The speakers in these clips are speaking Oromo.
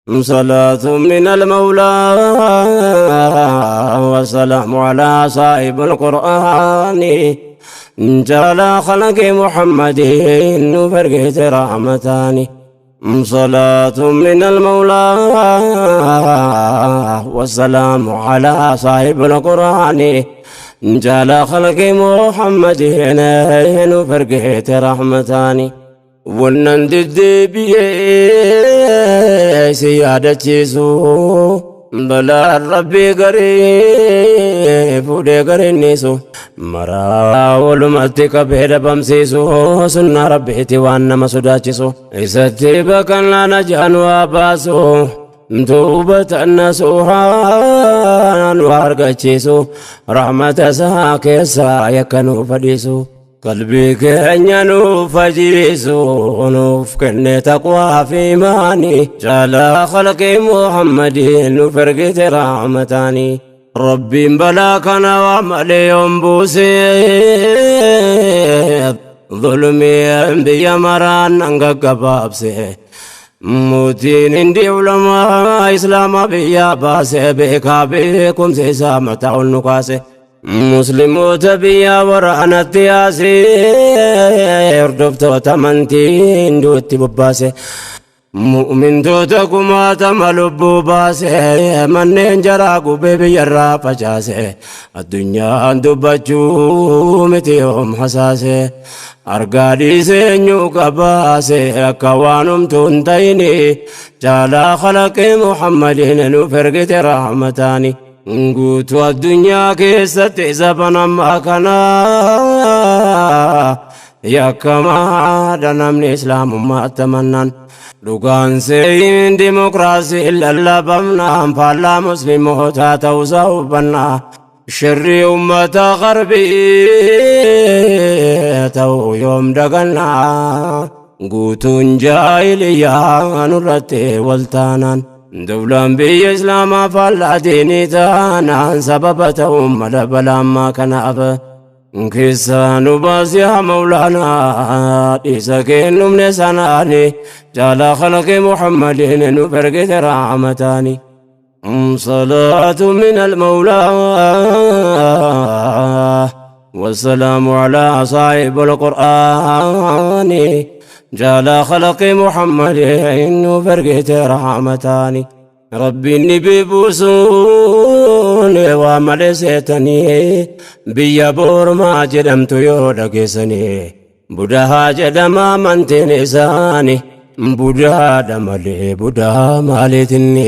صلاة من المولى والسلام على صاحب القرآن جعل خلق محمد فرقت رحمتان. صلاة من المولى والسلام على صاحب القرآن جعل خلق محمد فرقت رحمتان. Wannan deddeebi'ee si yaadachiisu, balaan Rabbii garii fuudhee garinniisu, maraa walumatti qabee dhabamsiisu, sunnaa Rabbiiti waan nama sodaachisu, isatti baqannaa najaan waa baasu, tuubatan nasuuhaan waa argachiisu, rahmata isaa keessaa yakka nuuf fadhiisu, qalbii keenya nuuf fajiisu, nuuf kenne taqwaa fi imaanii, caalaa khalqii Muhammadiin nuuf ergite rahmataanii. Rabbiin balaa kana waa malee yoon buuse, zulmiin biyya maraan nan gaggabaabse. Mootiin hindi ulamaa Islaamaa biyyaa baase, beekaa beekumsa isaa mataa ol nu kaase. Musliimoota biyya waraanatti yaasee, hordoftoota amantii hinduutti bobbaase. Mu'mintoota kumaatama lubbuu baase, manneen jaraa gubee biyyarraa facaase. Addunyaan dubbachuu miti yoom hasaase. Argaa dhiisee eenyu qabaase, akka waan humtuu hin ta'ini, caalaa khalaqee Muhammadiin nuuf ergite rahmataani. Guutuu addunyaa keessatti zaban ammaa kana yakkamaadha namni Islaamummaatti amannaan. Dhugaan seeyin dimokiraasii lallabamnaan faallaa muslimootaa ta'uusaa hubannaa. Shirrii ummata qarbii ta'uu yoom dagannaa. Guutuun jaahiliyyaa nurratti wal taanaan. Dawlaan biyya Islaamaa faallaa diinii taanaan, sababa ta'uun mala balaammaa kanaaf. Keessaa nu baasi yaa Mawlaanaa, dhiisa kennumne sanaani, caalaa khalqii Muhammadiin nuuf ergite rahmataani. صلاة من المولى والسلام على صاحب القرآن جال خلق محمد فرقت رحمتان. ربي النبي بوسون ومال seetanii, biyya Boormaa jedhamtu yoo dhageessanii, Budahaa jedhama amantiin isaanii, Budaadha malee Budaa maaliitinni.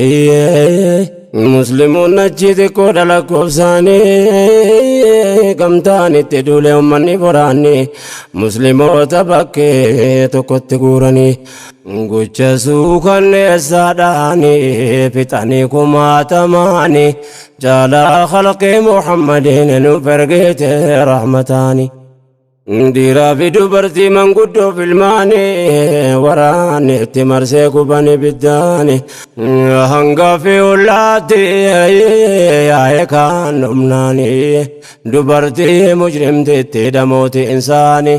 Musliimoonni achi xiqqoodha lakkoofsaanii, gamtaan itti duule uummanni boraanni, musliimoota bakkee tokkotti guuranii, gocha suukanneessaadhaani fixanii kumaatamaani, jaalaa khalqii Muhammadiin nuuf ergite rahmataani. Dhiiraa fi dubartii, manguddoo fi ilmaanii, waraanni itti marsee gubanii biddaani, hanga fi ollaatti yaa'ee kaan dhumnaani, dubartii mujrimtitti dhamooti insaani,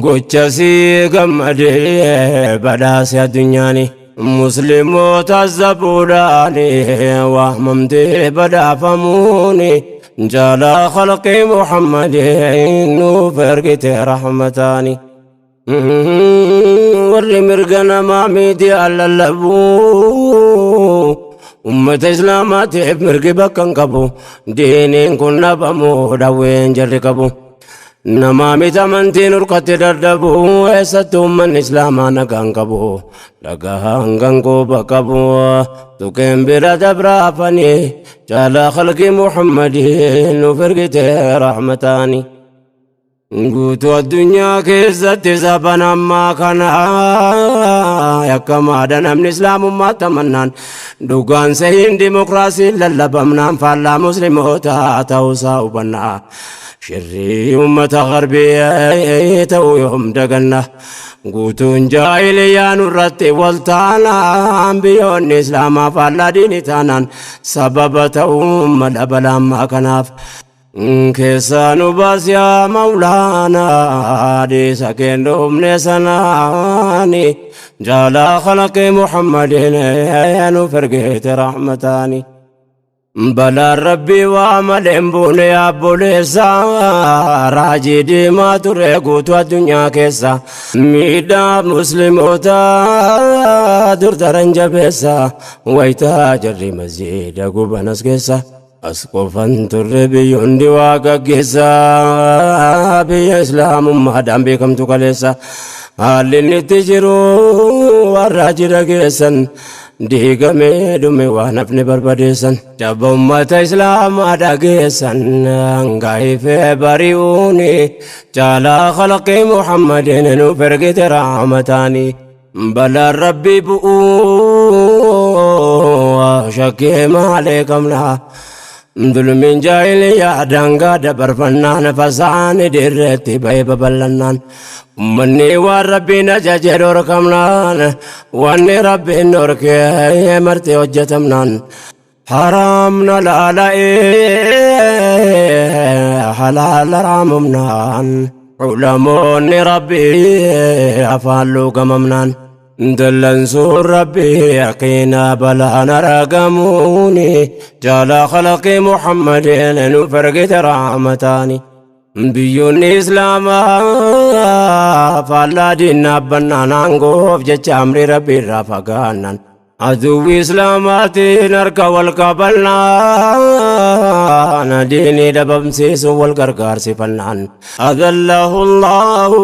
gocha sii gammadee badhaase addunyaani. Musliimoota zabuudhaani waamamtee badhaafamuuni, jaalaa khalqii Muhammadiin nuuf ergite rahmataani. Warri mirga namaa miidiyaa lallabuu, ummata Islaamaatiif mirgi bakka hin qabu, diiniin kun dhabamuu dhawween jarri qabu. Namaa miti amantiin urkatti dadhabu, eessatti uummanni Islaamaa nagaan qabu. Dhagaan ganqooba qabu tuqeen bira dabraafanii, caalaa khalqii Muhammadiin nuuf ergite rahmataani. Guutuu addunyaa keessatti saban ammaa kana yakkamaadha namni Islaamummaatti amannaan. Dhugaan sehiin dimokiraasiin lallabamnaan faallaa muslimootaa ta'uusaa hubannaa. Shirrii uummata garbii ta'uu yoom daganna. Guutuun jaahiliyyaa nurratti wal taanaan, biyyoonni Islaamaa faallaa diinii taanaan, sababa ta'uu mala balaammaa kanaaf. Keessaa nu baas yaa Mawlaanaa, dhiisa kennuufne sanaani, jaalaa khalaqii Muhammadin nu fergeete rahmataani. Balaan Rabbii waa malee hin buune yaabboleessa, raajii diimaa ture guutuu addunyaa keessa, miidhaa musliimoota dur daran jabeessa, wayitaa jarri masjiida gubanas keessa. As qofan turre, biyyoonni waa gaggeessa, biyya islaamummaadhaan beekamtu kaleessa. Haalli inni itti jiru warra jira geessan, diigamee dhume waan hafne barbadeessan. Jabba ummata islaamaa dhageessan, hangaifee bari'uuni, jaalaa khalaqii Muhammadin nuuf ergite rahmataani. Balaan Rabbii bu'uu shakkii maalee qabna. Dulmiin jaahiliyaa daangaa dabarfannaan, fasaani dirreetti ba'ee babal'annaan, ummanni waan Rabbiin ajaje dhorkamnaan, wanni Rabbiin dhorkee marti hojjetamnaan, haraamna laala'ee halaal haraamumnaan, ulamoonni Rabbii afaan luugamamnaan, dallansuun Rabbii yaqiina balaan argamuuni, jaalaa khalaqii Muhammadin nu fergite rahmataani. Biyyoonni islaamaa faallaa diinaa aangoof jecha amri Rabbii irraa fagaannan, aduwwi islaamaatiin harka wal qabalnaan, diinii dhabamsiisuun wal gargaarsifannaan, adallahu Allahu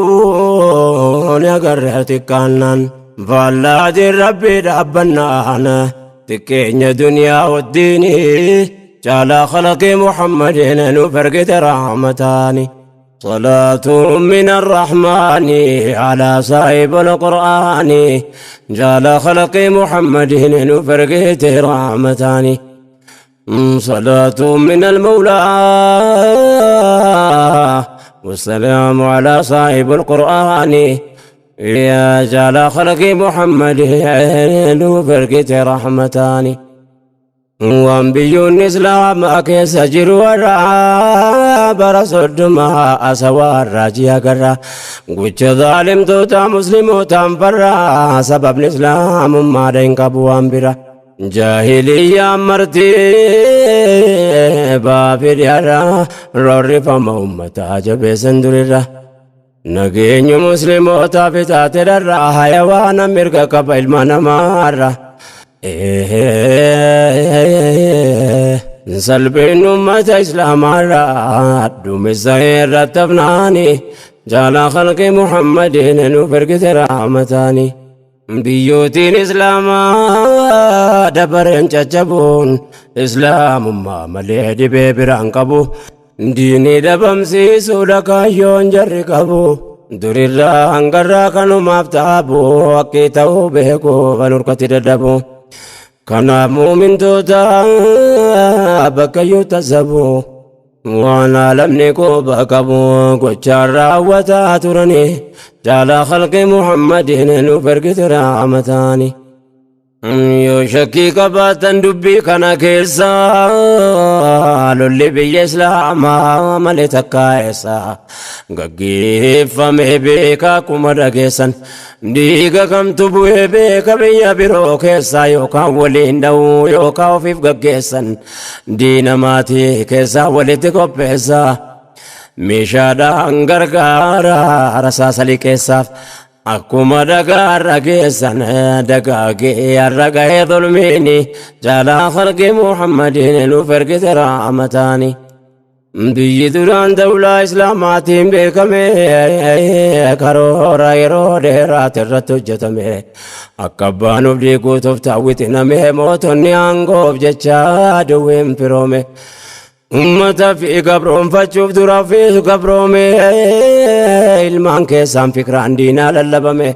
ni agarree xiqqaannaan, faallaa diin Rabbii dhaabbannaan, xiqqeenya duniyaa wajjiinii, jaalaa khalaqii Muhammadin nu fergite rahmataani. صلاة من الرحمن على صاحب القرآن، جال خلق محمد نفرقت رحمتان. صلاة من المولى والسلام على صاحب القرآن، يا جال خلق محمد نفرقت رحمتان. Waan biyyoonni islaamaa keessa jiru warra bara 30 asawaa raajii agarra, gocha zaalimtoota muslimootaan farra, sababni islaamummaadha hin qabu waan bira. Jaahiliyyaan marti baafidhiyaarra roorrifama ummataa jabeessan durirra. Nageenyu muslimootaaf itaate dharra, hayawaana mirga qaba ilma namaarra. Salphiin ummata islaamaarra dhumisa irratti hafnaani, jaalaa khalqii Muhammadin nuuf ergite rahmataani. Biyyootiin islaamaa dabareen caccabuun islaamummaa malee dhibee biraan qabu. Diinii dhabamsiisuudha kaayyoon jarri qabu. Durirraa hangarraa kanumaaf taabu, akki ta'uu beeku kan hurkatti dadhabu. Kanaaf muumintoota bakka iyyuu tasabu, waan alamni quba qabu gochaan raawwataa turani, jaalaa khalqii Muhammadin nuuf ergite rahmataani. Yoo shakkii qabaatan dubbii kana keessa, lolli biyya islaamaa malee takkaa eessa gaggeeffame beeka? Akkuma dhageessan dhiiga kamtu bu'ee beeka biyya biroo keessa? Yookaan waliin dha'uu yookaan ofiif gaggeessan, diina maatii keessaa walitti qopheessa, meeshaadhaan gargaara rasaasa liqeessaaf. Akkuma dhagaarra geessan dagaagee har'a gahee zulmiini, jaalaa khalqii Muhammadin nuuf ergite rahmataani. Biyyi duraan dawlaa islaamaatiin beekame, karoora yeroo dheeraati irratti hojjetame, akka abbaan of diiguutuuf taawwitiname, mootonni aangoof jecha duwween firoome. Ummata fi gabroonfachuuf dura fi gabroome, ilmaan keessaan fikraan diinaa lallabame.